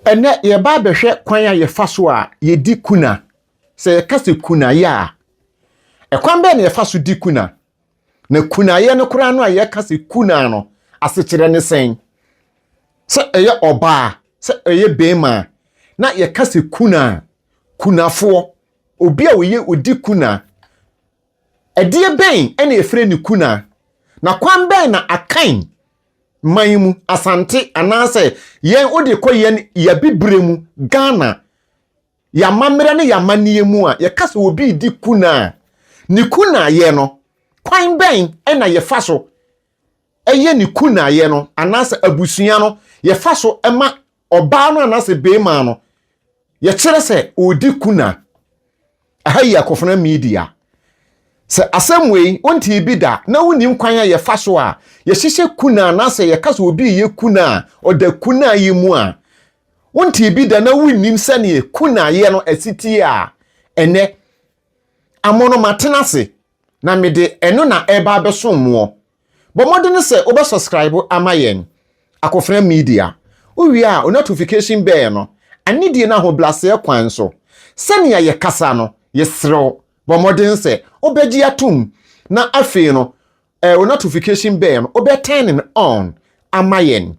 Ɛnnɛ yɛreba abɛhwɛ kwan a yɛfa so a yɛdi kuna. Sɛ yɛka sɛ kunayɛ a, ɛkwan bɛn na yɛfa so di kuna? Na kunayɛ no koraa no a yɛka sɛ kuna no, asekyerɛ ne sɛn? Sɛ ɛyɛ ɔbaa, sɛ ɛyɛ bɛrima a, na yɛka sɛ kuna a, kunafoɔ, obi a ɔyɛ ɔdi kuna, ɛdeɛ bɛn na yɛfrɛ no kuna? Na kwan bɛn na Akan man mu, Asante anaasɛ yɛn wode kɔ yɛn yɛabibire mu, Ghana, yɛamammerɛ ne yɛamanneɛ mu a, yɛka sɛ obi redi kuna a, ne kunayɛ no, kwan bɛn na yɛfa so yɛ ne kunayɛ no anaasɛ abusua no yɛfa so ma ɔbaa no anaasɛ barima no yɛkyerɛ sɛ ɔredi kuna. Ɛha yi Akofena Media. Sɛ asɛm wei wontee bi da na wonim kwan a yɛfa so a yɛhyehyɛ kuna anaasɛ yɛka sɛ obi reyɛ kuna a ɔda kuna yi mu a, wontee bi da na wonnim sɛdeɛ kunayɛ no ɛsi tie a, ɛnɛ amono matena ase na mede ɛno na ɛreba abɛsom moɔ. Bɔ mmɔden sɛ wobɛ subscribe ama yɛn, Akofena Media. Wowie a, wo notification bell no, anidie ne ahobraseɛ kwan so, sɛnea yɛkasa no, yɛsrɛ wo, bɔ mmɔden sɛ wobɛgye atom na afei no, eh, wo notification bell no, wobɛ turn no on ama yɛn.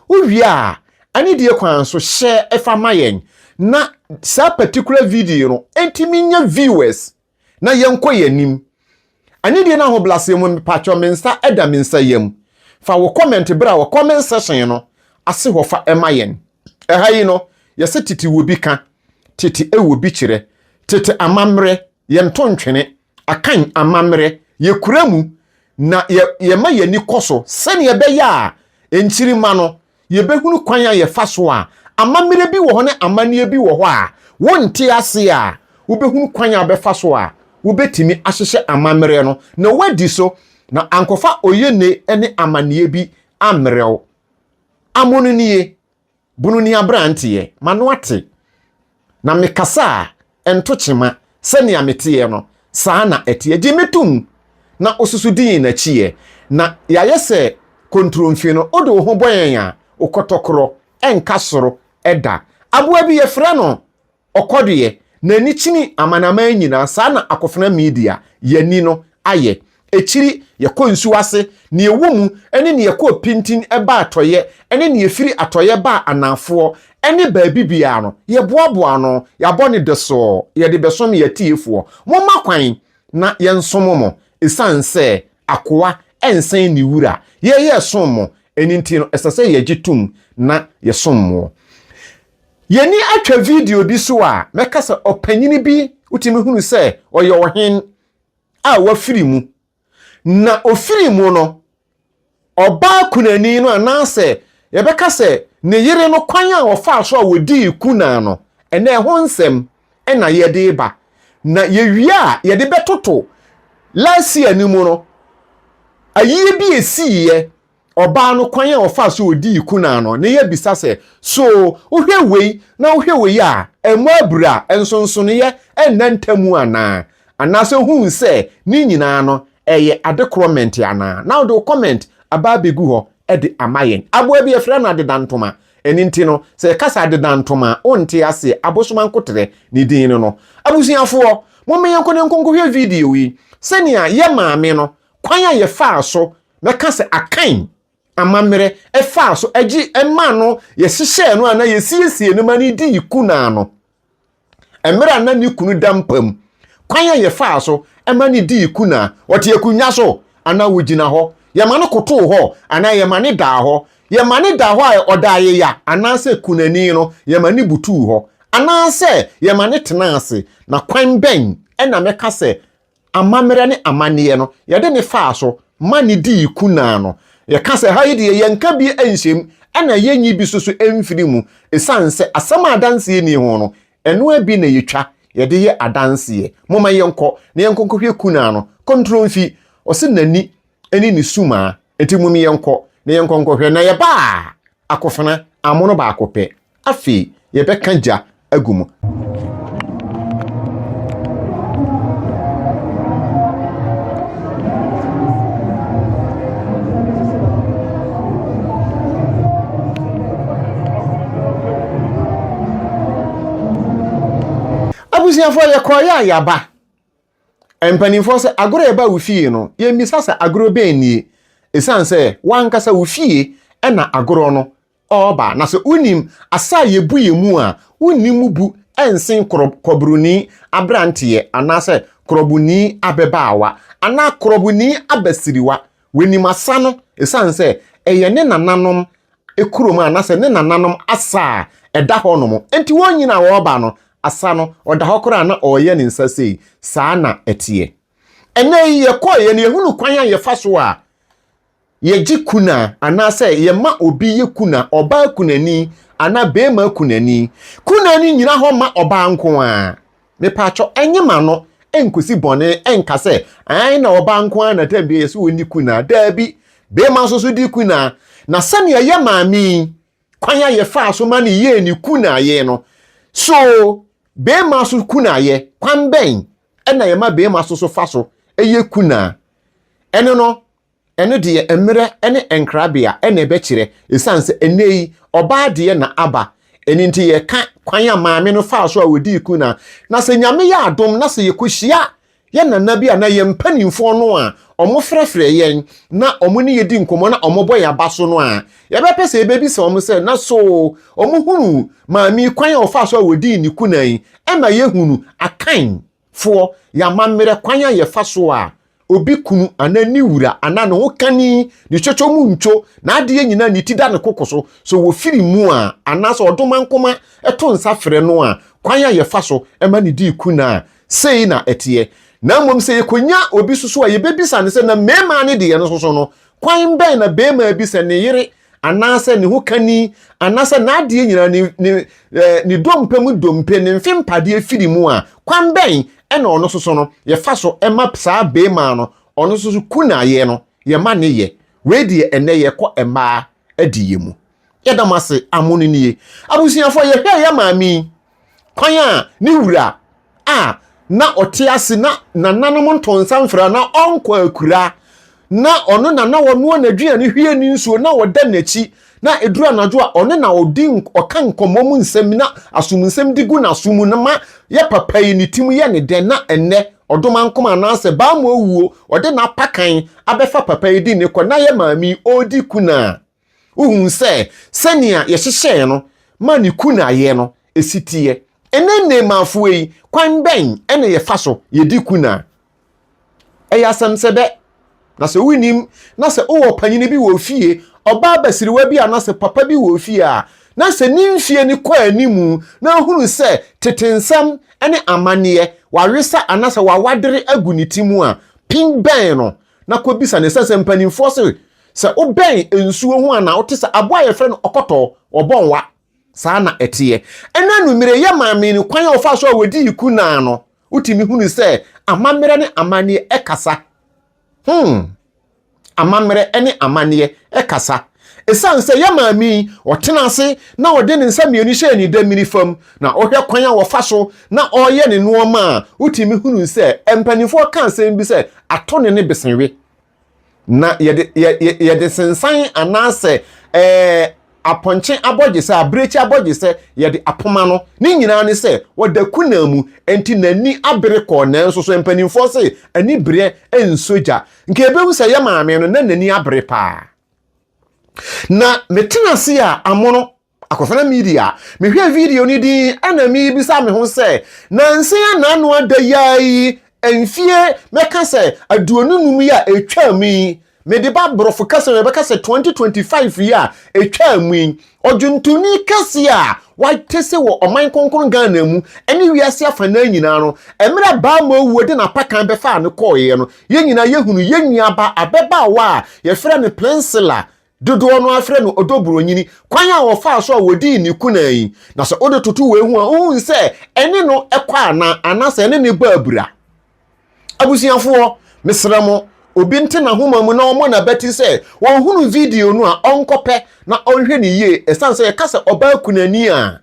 Wowie a, anidie kwan so, hyɛ fa ma yɛn na saa particular video no ntumi nya viewers na yɛnkɔ yɛn anim. Anidie ne ahobrɛaseɛ mu mepakyɛw me nsa da me nsa yam. Fa wo comment bra wɔ comment section no ase hɔ fa ma yɛn. Ɛha yi no, yɛse tete wɔ bi ka, tete wɔ bi kyerɛ, tete amammerɛ, yɛnto ntwene, Akan amammerɛ, yɛkura mu na yɛ yɛma yɛn ani kɔ so sɛnea ɛbɛyɛ a nkyirimma no yɛbɛhunu kwan a yɛfa so a amammerɛ bi wɔ hɔ ne amanneɛ bi wɔ hɔ a wonte aseɛ a wobɛhunu kwan a wobɛfa so a wobɛtumi ahyehyɛ amammerɛ no na woadi so na ankɔfa oyene ne amanneɛ bi ammrɛ wo. Amono nie. Bunu ni aberanteɛ, m'ano ate, na mekasa a, ɛnto kyema, sɛnea meteɛ no, saa na ɛteɛ. Gye me tom na wosusu di yɛn akyi ɛ, na yɛayɛ sɛ kontromfi no, wode wo ho bɔ yɛn a, wo kɔtɔkorɔ nka soro da. Aboa bi, yɛfrɛ no Ɔkɔdeɛ, n'ani kyini amanaman nyinaa, saa na akofena Media, y'ani no ayɛ. Akyiri, yɛkɔ nsuo ase, nea ɛwɔ mu ne nea ɛkɔɔ pintin baa atɔeɛ ne nea ɛfiri atɔeɛ baa anaafoɔ ne baabi biara no, yɛboaboa ano, yɛabɔ no dɔsɔɔ, yɛde bɛsom yɛn atiefoɔ. Momma kwan na yɛnsom mo, ɛsiane sɛ akoa nsen ne wura. Yɛn yɛresom mo, ɛno nti no, ɛsɛ sɛ yɛgye tom na yɛsom mo. Yɛni atwa video bi so a mɛka sɛ ɔpanyini bi wotumi hunu sɛ ɔyɛ ɔhen a wafiri mu. Na ofiri mu no, ɔbaa kunani no anaasɛ yɛbɛka sɛ ne yere no kwan a ɔfaa so a wɔdii kuna no, ɛnɛ ɛho nsɛm ɛna yɛde ba. Na yɛwie a yɛde bɛtoto last year no mu no, ayie bi esiiɛ ɔbaa no kwan a ɔfaa so odii kunaa no, na yɛabisa sɛ, So wohwɛ wei na wohwɛ wei a, ɛmmɔ abira, nsonsonoeɛ nna ntamu anaa? Anaasɛ wohuu sɛ ne nyinaa no ɛyɛ ade korɔ mente anaa? Na wode wo comment aba abɛgu hɔ de ama yɛn. Aboa bi yɛfrɛ no adedantoma. Ɛno nti no, sɛ yɛka sɛ adedantoma a, wonte aseɛ. Abosomankoterɛ ne din no no. Abusuafoɔ, momma yɛnkɔ na yɛnkɔnkɔhwɛ video yi, sɛnea yɛ maame no, kwan a yɛfaa so Mɛka sɛ Akan amammerɛ faa so gye maa no, yɛhyehyɛɛ no anaa yɛsiesiee no ma no dii kunaa no. Mmerɛ a na ne kunu da mpa mu, kwan a yɛfaa so ma no dii kunaa, ɔte akonnwa so anaa ɔgyina hɔ, yɛma no kotoo hɔ anaa yɛma no daa hɔ, yɛma no daa hɔ a ɔda ayeya anaasɛ kunani no yɛma no butuu hɔ anaasɛ yɛma no tenaa ase, na kwan bɛn na mɛka sɛ amammerɛ ne amanneɛ no, yɛde ne faa so ma ne dii kunaa no. Yɛka sɛ ha yi deɛ yɛnka bi nhyɛ mu ɛna yɛnyi bi nso so mfiri mu ɛsiane sɛ asɛm a adanseɛ nni ho no, ɛno ara bi na yɛtwa yɛde yɛ adanseɛ. Momma yɛnkɔ na yɛnkɔ nkɔhwɛ kunaa no. Kɔntromfi, ɔse n'ani ne ne sumaa, nti mom yɛnkɔ na yɛnkɔ nkɔhwɛ na yɛba a, akofena amono baako pɛ. Afei yɛbɛka gya agu mu. Abusuafoɔ, yɛkɔeɛ a yɛaba. Mpanimfoɔ sɛ agorɔ a ɛba wo fie no, yɛmmisa sɛ agorɔ bɛn nie. Ɛsiane sɛ w'ankasa wo fie na agorɔ no ɔreba. Na sɛ wonim asa a yɛbu yɛn mu a, wonni mu bu nsen kɔbroni aberanteɛ anaasɛ korɔboni abɛbaawa anaa korɔboni abasiriwa. Wɔnim asa no ɛsiane sɛ ɛyɛ ne nananom kurom anaasɛ ne nananom asa a ɛda hɔ nom. Enti wɔn nyina a wɔreba no, asa no, ɔda hɔ koraa na ɔreyɛ ne nsa sei. Saa na ɛteɛ. Ɛnnɛ yi yɛkɔeɛ no, yɛhunu kwan a yɛfa so a yɛgye kuna anaasɛ yɛma obi yɛ kuna, ɔbaa kunani anaa barima kunani. Kuna no nyina hɔ ma ɔbaa nko ara. Mepaakyɛw, ɛnye m'ano nkosi bɔne nka sɛ ae na ɔbaa nko ara na tam biara yɛsɛ ɔnni kuna. Daabi, barima nso so di kuna. Na sɛnea yɛ maame yi, kwan a yɛfaa so ma no yɛɛ ne kunayɛ no, so barima so kunayɛ, kwan bɛn na yɛma barima so so fa so yɛ kuna? Ɛno no, Ɛno deɛ mmerɛ ne nkrabea na ɛbɛkyerɛ, ɛsiane sɛ ɛnnɛ yi ɔbaa deɛ na aba, ɛno nti yɛka kwan a maame no faa so a ɔdii kuna. Na sɛ Nyame yɛ adom na sɛ yɛkɔhyia yɛn nana bi anaa yɛn mpanimfoɔ no a wɔfrɛfrɛ yɛn na wɔn ne yɛdi nkɔmmɔ na wɔbɔ yɛn aba so no a, yɛbɛpɛ sɛ yɛbɛbisa wɔn sɛ na so wɔhunu maame yi kwan a ɔfaa so a ɔdii ne kuna yi, ɛma yɛhunu Akan foɔ, yɛn amammerɛ kwan a yɛfa so a obi kunu anaa ne wura anaa ne ho kani, ne twotwo mu ntwo, n'adeɛ nyinaa ne ti da ne koko so, sɛ wɔfiri mu a, anaasɛ ɔdomankoma to nsa frɛ no a, kwan a yɛfa so ma no di kuna a, sei na ɛteɛ. Na mmom sɛ yɛkɔnya obi soso a, yɛbɛbisa no sɛ, na mmarima no deɛ no soso no, kwan bɛn na barima bi sɛ ne yere anaasɛ ne ho kani anaasɛ n'adeɛ nyinaa ne ne eh, ne dompe mu dompe ne mfe mpadeɛ firi mu a, kwan bɛn ɛna ɔno soso no yɛfa so ɛma saa beema no ɔno soso kunayɛ no yɛma ne yɛ? Wei deɛ ɛnɛ yɛkɔ mmaa adiyɛ mu. Yɛda mo ase. Amono nie, abusuafoɔ. Yɛhwɛ yɛ maame yi kwan a ne wura a na ɔte ase na nananom nto nsa mfra na ɔnkɔ akura na ɔno na na ɔnoa n'aduane, hwie ne nsuo na ɔda n'akyi, na ɛduru anadwo a ɔno na ɔdi ɔka nkɔmmɔ mu nsɛm na asom nsɛm de gu n'aso mu na ma yɛ papa yi ne tim yɛ ne dɛ, na ɛnnɛ ɔdomankoma anaasɛ bammɔ awuo ɔde n'apakan abɛfa papa yi di ne kɔ na yɛ maame yi ɔredi kuna. Wohuu sɛ sɛnea yɛhyehyɛɛ no ma ne kunayɛ no si teɛ. Ɛnnɛ nnɛɛmmafoɔ yi, kwan bɛn na yɛfa so yɛdi kuna? Ɛyɛ asɛm sɛ dɛ. Na sɛ wonnim, na sɛ wowɔ panyini bi wɔ fie, ɔbaa basiriwa bi anaasɛ papa bi wɔ fie a, na sɛ ne mfie no kɔ animu na ahunu sɛ tete nsɛm ne amanneɛ wawesa anaasɛ wawadere agu ne ti mu a, pin bɛn no na kɔbisa no. Ɛsiane sɛ mpanimfoɔ se Sɛ wobɛn nsuo ho a na wote sɛ aboa a yɛfrɛ no ɔkɔtɔ, ɔbɔ nwa. Saa na ɛteɛ. Ɛna anwummere yɛ maame no kwan a ɔfaa so a wɔdii kunaa no, wotumi hunu sɛ amammerɛ ne amanneɛ ɛkasa. Amammerɛ ne amanneɛ ɛkasa. Ɛsiane sɛ yɛ maame yi, ɔtena ase na ɔde ne nsa mmienu hyɛɛ ne damini fam, na ɔhwɛ kwan a wɔfa so na ɔreyɛ ne nneɛma a, wotumi hunu sɛ mpanimfoɔ ka asɛm bi sɛ ato ne ne besenwe. Na yɛde yɛ yɛ yɛde sensan anaasɛ ɛɛ apɔnkye abɔgyesɛ, abirekyi abɔgyesɛ, yɛde apoma no. Ne nyinaa ne sɛ wɔda kuna mu, nti n'ani abere kɔɔ. Nanso so mpanimfoɔ se anibereɛ nsɔ gya. Nka yɛbɛhu sɛ yɛ maame no na n'ani abere paa. Na metena ase a amono Akofena Media. Mehwɛɛ video no din ɛna mebisa me ho sɛ, nansa yi anaa ada yi ara yi, mfie mɛka sɛ 25 yi a ɛtwaa mu yi, mede ba borɔfo kasa mu yɛbɛka sɛ 2025 yi a ɛtwaa mu yi, ɔdwontoni kɛse a wate se wɔ ɔman kronkron Ghana mu ne wiase afanaa nyinaa no, mmerɛ a Baa Owuo de n'apakan bɛfaa no kɔeɛ no, yɛn nyinaa yɛhunu yɛn nuaba abɛbaawa a yɛfrɛ no Priscilla, Dodoɔ no ara frɛ no ɔdɔ buronyini. Kwan a wɔfaa so a wɔdii ne kuna yi, na sɛ wode toto wei ho a, wohu sɛ ɛne no kɔ anaa, anaasɛ ɛne no bɔ abira. Abusuafoɔ, mesrɛ mo, obi nte n'ahoma mu na ɔmmɔ n'abati sɛ ɔhunu video no a, ɔnkɔpɛ na ɔnhwɛ no yie. Ɛsiane sɛ yɛka sɛ ɔbaa kunani a,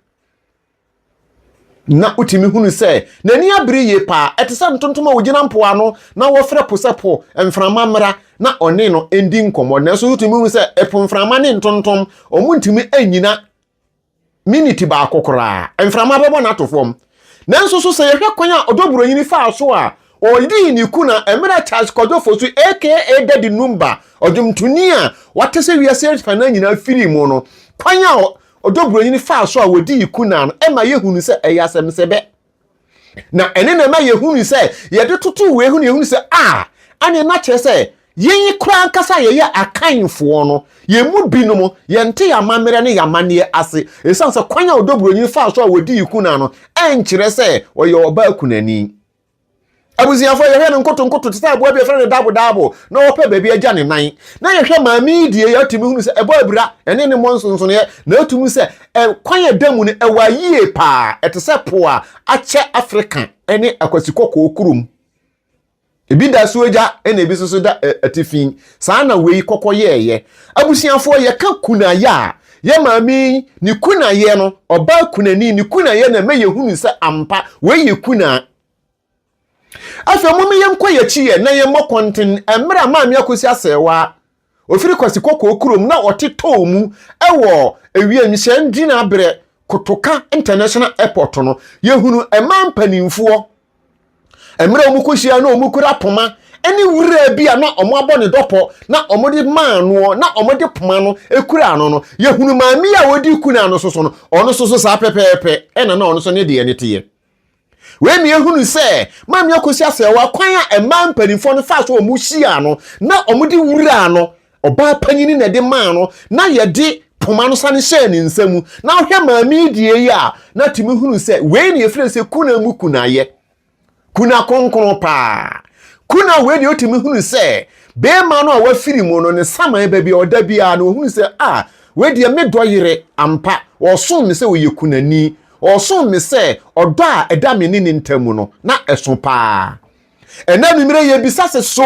na wotumi hunu sɛ n'ani abere yie paa. Ɛte sɛ ntontom a wɔgyina mpoano na wɔfrɛ po sɛ po mframa mmra na ɔne no ndi nkɔmmɔ. Nanso wotumi hunu sɛ ɛpo mframa ne ntontom, wɔntumi nnyina miniti baako koraa. Mframa bɛbɔ no ato fam. Nanso so sɛ yɛhwɛ kwan a Ɔdɔ Buronyini faa so a ɔdii ne kuna mmerɛ a Charles Kwadwo Fosu aka Daddy Numba, ɔdwomtoni a wate sɛ wiase afanan nyinaa firii mu no, kwan a Ɔdɔ Buronyini faa so a wɔdii kuna no ɛma yɛhunu sɛ ɛyɛ asɛmsɛbɛ. Na ɛne na ɛma yɛhunu sɛ yɛde toto wei ho na yɛhunu sɛ a ɛne na kyerɛ sɛ yɛn koraa ankasa a yɛyɛ Akanfoɔ no, yɛn mu binom yɛnte yɛn amammerɛ ne yɛn amanneɛ ase. Ɛsiane sɛ kwan a Ɔdɔ Buronyini faa so a wɔdii kuna no ɛnkyerɛ sɛ ɔyɛ ɔbaa kunani. Abusuafoɔ, yɛhwɛ no nkotonkoto te sɛ aboa bi a yɛfrɛ no dabodaabo na ɔpɛ baabi agya ne nan. Na yɛhwɛ maame yi deɛ yɛatumi hunu sɛ ɛbɔ abira, ɛne ne mmɔ nsonsonoeɛ, na ɛtumi sɛ kwan a ɛda mu no ɛwɔ ayie paa, ɛte sɛ po a akyɛ Afrika ne Akwasi Kɔkɔɔ kurom. Ebi da asuogya ɛna ebi nso so da atifi. Saa na wei kɔkɔ yɛɛyɛ. Abusuafoɔ, yɛka kunayɛ a, yɛ maame yi ne kunayɛ no, ɔbaa kunani ne kunayɛ na ɛma yɛhunu sɛ ampa wei yɛ kuna. Afei mom yɛnkɔ yɛkyi yɛ na yɛmmɔ kɔnten mmerɛ a Maame Akosi Asɛɛwa ɔfiri Kwasi Kɔkɔɔ kurom na ɔte tɔɔ mu wɔ ewiemhyɛn gyinaberɛ Kotoka International Airport no, yɛhunu mmaa mpanimfoɔ mmerɛ a wɔkɔhyia na wɔkura poma ne wura bi a na wɔabɔ ne dɔpɔ na wɔde maa noɔ na wɔde poma no kura ano no, yɛhunu maame a ɔdi kuna no soso no, ɔno soso saa pɛpɛɛpɛ ɛna na ɔno nso ne deɛ ne teɛ. Wei ma yɛhunu sɛ Maame Akosi Asɛewa kwan a mmaa mpanimfoɔ no faa so wɔn hyiaa no na wɔde wuraa no, ɔbaa panyini na ɛde maa no na yɛde poma no sane hyɛɛ ne nsa mu. Na wohwɛ maame yi deɛ yi a, na tumi hunu sɛ wei na yɛfrɛ sɛ kuna mu kunayɛ. Kuna kronkron paa. Kuna wei deɛ wotumi hunu sɛ bɛrima no a wafiri mu no ne saman baabi a ɔda biara no ohunu sɛ a wei deɛ me dɔ yere ampa, ɔsom me sɛ ɔyɛ kunani. Ɔsom me sɛ ɔdɔ a ɛda me ne ne ntam no, na ɛso paa. Ɛnnɛ anwummere yɛbisa sɛ, so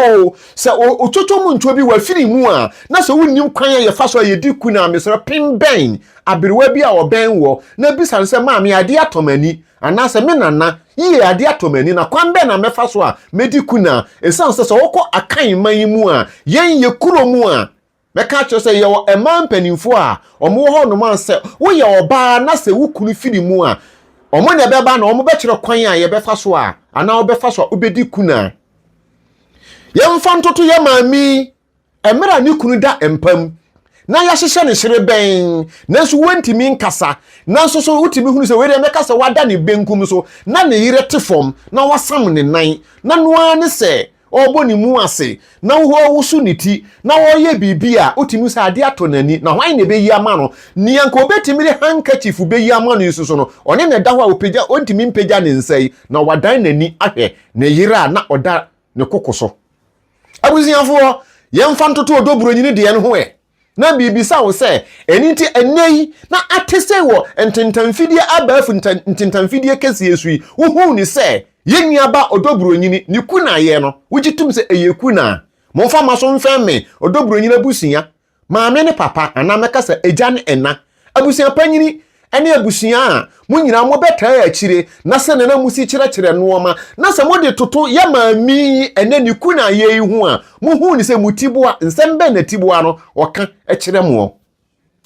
sɛ otwotwo mu ntwo bi wafiri mu a, na sɛ wonnim kwan a yɛfa so a yɛdi kuna a, mesrɛ pem bɛn aberewa bi a ɔbɛn wɔ na bisa no sɛ, Maame, adeɛ atɔ m'ani, anaasɛ me nana, yie, adeɛ atɔ m'ani, na kwan bɛn na mɛfa so a mɛdi kuna? Ɛsiane sɛ sɛ wokɔ Akan man yi mu a, yɛn yɛ kuro mu a, Mɛka akyerɛ sɛ yɛwɔ mmaa mpanimfoɔ a wɔwɔ hɔnom a sɛ woyɛ ɔbaa na sɛ wo kunu firi mu a, wɔn na ɛbɛba na wɔbɛkyerɛ kwan a yɛbɛfa so a anaa wobɛfa so a wobɛdi kuna. Yɛmfa ntoto yɛ maame yi mmerɛ a ne kunu da mpa mu na yɛahyehyɛ no hyerebɛn nanso wɔntumi nkasa, nanso so wotumi hunu sɛ wei deɛ mɛka sɛ wada ne benkum so na ne yere te fam na wasam ne nan na no ara ne sɛ ɔrebɔ ne mu ase na ɔrewoso ne ti na ɔreyɛ biribi a, wotumi hu sɛ adeɛ atɔ n'ani, na hwan na ɛbɛyi ama no? Nea anka ɔbɛtumi de handkerchief bɛyi ama no yi nso so no, ɔne na ɛda hɔ a ɔpagya, ɔntumi mpagya ne nsa yi, na wadan n'ani ahwɛ ne yere a na ɔda ne koko so. Abusuafoɔ, yɛmfa ntoto ɔdɔ buronyini deɛ no ho ɛ. Na mebisa wo sɛ, ɛno nti ɛnnɛ yi na ate sɛ wɔ ntentamfidie abɛɛfo ntentamfidie kɛseɛ so yi, wohuu no sɛ yɛn nuaba ɔdɔ buronyini ne kunayɛ no, wogye tom sɛ ɛyɛ kuna? Momfa mo aso mfɛm me, ɔdɔ buronyini abusua, maame ne papa, anaa mɛka sɛ agya ne ɛna, abusua panyini ne abusua a mo nyinaa mobɛtaa akyire, na sɛnea na mosi kyerɛkyerɛ nnoɔma, na sɛ mode toto yɛ maame yi ɛnɛ ne kunayɛ yi ho a, mohuu no sɛ mo tiboa, nsɛm bɛn na tiboa no ɔka kyerɛ moɔ?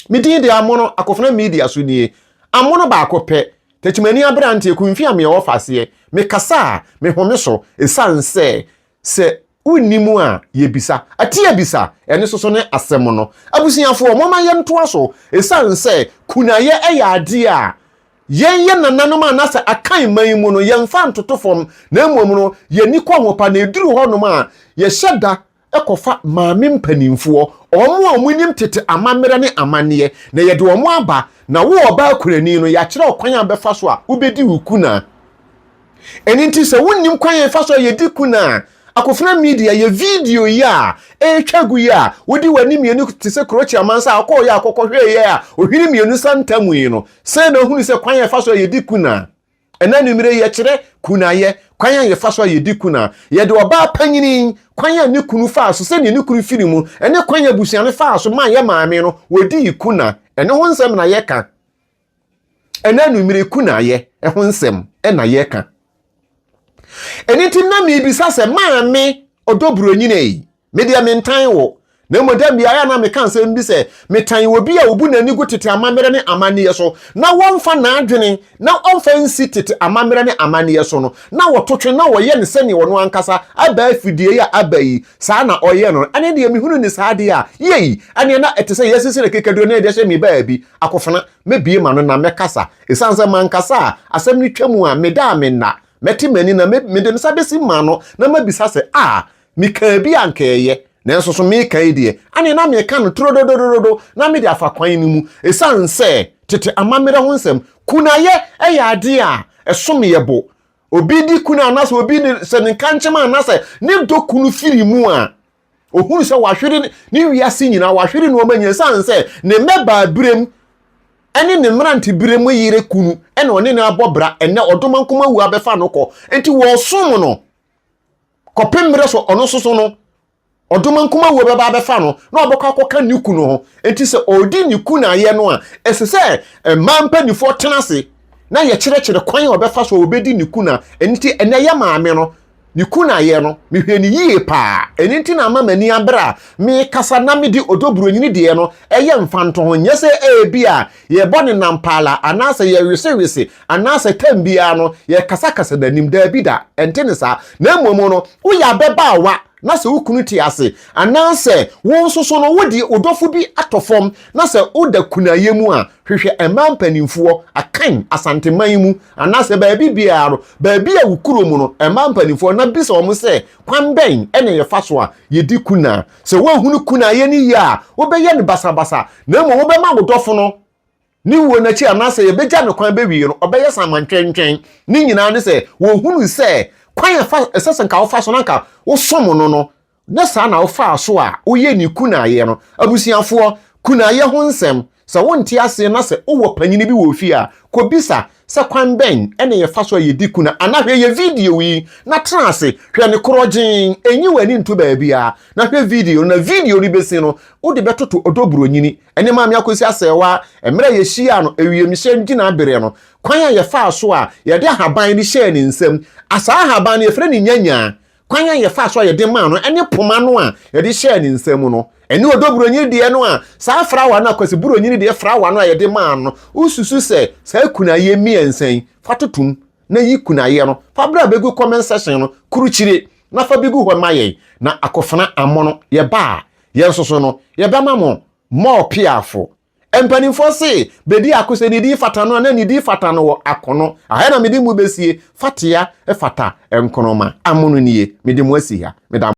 Me din de Amono, Akofena Media so nie. Amono baako pɛ, Tekyemani aberanteɛ, Kumfi Ameɛ ɔfaseɛ. Mekasa a, mehome so, ɛsiane sɛ, sɛ Wonni mu a, yɛbisa. Atiabisa, ɛno nso so ne asɛm no. Abusuafoɔ, momma yɛntoa so. Ɛsiane sɛ kunayɛ yɛ adeɛ a yɛn yɛn nananom anaasɛ Akan man mu no, yɛmfa ntoto fam, na mmom no, yɛn ani kɔ ho pa, na ɛduru hɔnom a, yɛhyɛ da kɔfa maame mpanimfoɔ, wɔn a wɔnim tete amammerɛ ne amanneɛ, na yɛde wɔn aba, na wo ɔbaa kunani no, yɛakyerɛ wo kwan a wobɛfa so a wobɛdi wo kuna. Ɛno nti sɛ wonnim kwan a yɛfa so a yɛdi kuna a, Akofena Media yɛ video yi a ɛretwa gu yi a wode w'ani mmienu te sɛ Kurokyi amansa a ɔkɔɔyɛ a kɔkɔhwɛeɛ a ohwene mmienu sa ntam yi no, sɛn na wohunu sɛ kwan a yɛfa so a yɛdi kuna? Ɛnɛ anwummere yi yɛkyerɛ kunayɛ, kwan a yɛfa so a yɛdi kuna. Yɛde ɔbaa panyini kwan a ne kunu faa so, sɛdeɛ ne kunu firi mu, ɛne kwan a abusua no faa so maa yɛ maame no wɔdii kuna. Ɛno ho nsɛm na yɛka. Ɛnɛ anwummere kunayɛ ho nsɛm na yɛka. Ɛno nti na mebisa sɛ maame ɔdɔ buronyini yi, me deɛ mentan wo. Na mmom da biara na meka nsɛm bi sɛ, metan obi a obu n'ani gu tete amammerɛ ne amanneɛ so, na wɔmfa n'adwene na ɔmfa nsi tete amammerɛ ne amanneɛ so no, na wɔto twe na wɔyɛ no sɛnea ɔno ankasa aba afidie yi a aba yi, saa na ɔyɛ no. Ɛne deɛ mehunu ne saa deɛ a, yei, ɛneɛ na ɛte sɛ yɛasisi no kekaduro na yɛde ahyɛ me baabi. Akofena, mɛbue m'ano na mɛkasa. Ɛsiane sɛ mankasa a, asɛm no twa mu a, meda a menna. Mɛte m'ani na mede me nsa bɛsi m'ano na mabisa sɛ, A, mekaa bi a anka ɛyɛ, nanso so meka yi deɛ, ɛneɛ na meka no turododododo na mede afa kwan no mu. Ɛsiane sɛ tete amammerɛ ho nsɛm, kunayɛ yɛ adeɛ a ɛsom yɛ bo. Obi di kunu anaasɛ obi ne sɛ ne nkankyem anaasɛ ne dɔ kunu firi mu a, ohunu sɛ wahwere ne wiase nyinaa, wahwere nneɛma nyinaa ɛsiane sɛ ne mmɛbaa berɛm ne ne mmerante berɛ mu yere kunu ɛna ɔne no abɔ bra ɛnɛ ɔdomankoma wu abɛfa no kɔ nti wɔsom no kɔpem mmerɛ so ɔno nso so no ɔdomankoma wu bɛba abɛfa no na ɔbɛkɔ akɔka ne kunu ho nti sɛ ɔredi ne kunu ayɛ no a ɛsɛ sɛ mmaa mpanimfoɔ tena ase na yɛkyerɛkyerɛ kwan a ɔbɛfa so a ɔbɛdi ne kunu a ɛno nti ɛnɛ yɛ maame no ne kunayɛ no mehwɛ no yie paa ɛno nti na ama m'ani abere a mekasa na mede Odo Bronyini deɛ no ɛyɛ mfantoho nyɛ sɛ ebi a yɛbɔ ne nampaala anaasɛ yɛwesewese anaasɛ tam biara no yɛkasakasa n'anim daabi da ɛnte ne saa na mmom no woyɛ abɛbaawa na sɛ wo kunu te ase anaasɛ wo nso so no wode wodɔfo bi atɔ fam na sɛ woda kunayɛ mu a hwehwɛ mmaa mpanimfoɔ akan asanteman mu anaasɛ baabi biara no baabi a wo kuro mu no mmaa mpanimfoɔ na bisa wɔn sɛ kwan bɛn ɛna yɛfa so a yɛdi kuna sɛ woahunu kunayɛ no yie a wobɛyɛ no basabasa na mmom wobɛma wo dɔfo no ne wuo n'akyi anaasɛ yɛbɛgya no kwan bɛwie no ɔbɛyɛ samantwɛntwɛn ne nyinaa ne sɛ wɔhunu sɛ kwan ɛfa ɛsɛ sɛ nka wofa so na nka wosom no no na saa na wofaa so a woyɛ ne kunayɛ no abusuafoɔ kunayɛ ho nsɛm sɛ wonte aseɛ na sɛ wowɔ panyini bi wɔ fie a kɔbisa sɛ kwan bɛn ɛna yɛfa so a yɛdi kuna anaa hwɛ yɛ video yi na tena ase hwɛ ne korɔgyeen ɛnyi w'ani nto baabi a na hwɛ video no na video no bɛsi no wode bɛtoto Odo Bronyini ɛne Maame Akosua Serwaa mmerɛ a yɛhyia no ewiemhyɛn gyina berɛ no kwan a yɛfaa so a yɛde ahaban no hyɛɛ ne nsam asaa ahaban no yɛfrɛ no nyanyaa kwan a yɛfaa so a yɛde maa no ɛne poma no a yɛde hyɛɛ ne nsam no ɛne Odo Bronyini deɛ no a saa frawa no Akwasi Buronyini deɛ frawa no a yɛde maa no wosusu sɛ saa kunayɛ mmiɛnsa yi fa totom na yi kunayɛ no fa berɛ a bɛgu comment section no kurukyire na fa bi gu hɔ ma yɛn na akɔfena amono yɛba a yɛn nso so no yɛbɛma mo mɔɔ piafo mpanimfoɔ se bɛdi ako sɛ ne din fata no a na ne din fata no wɔ akono aha na mede mu bɛsie fatea fata nkonoma amono nie mede mu asi ha meda.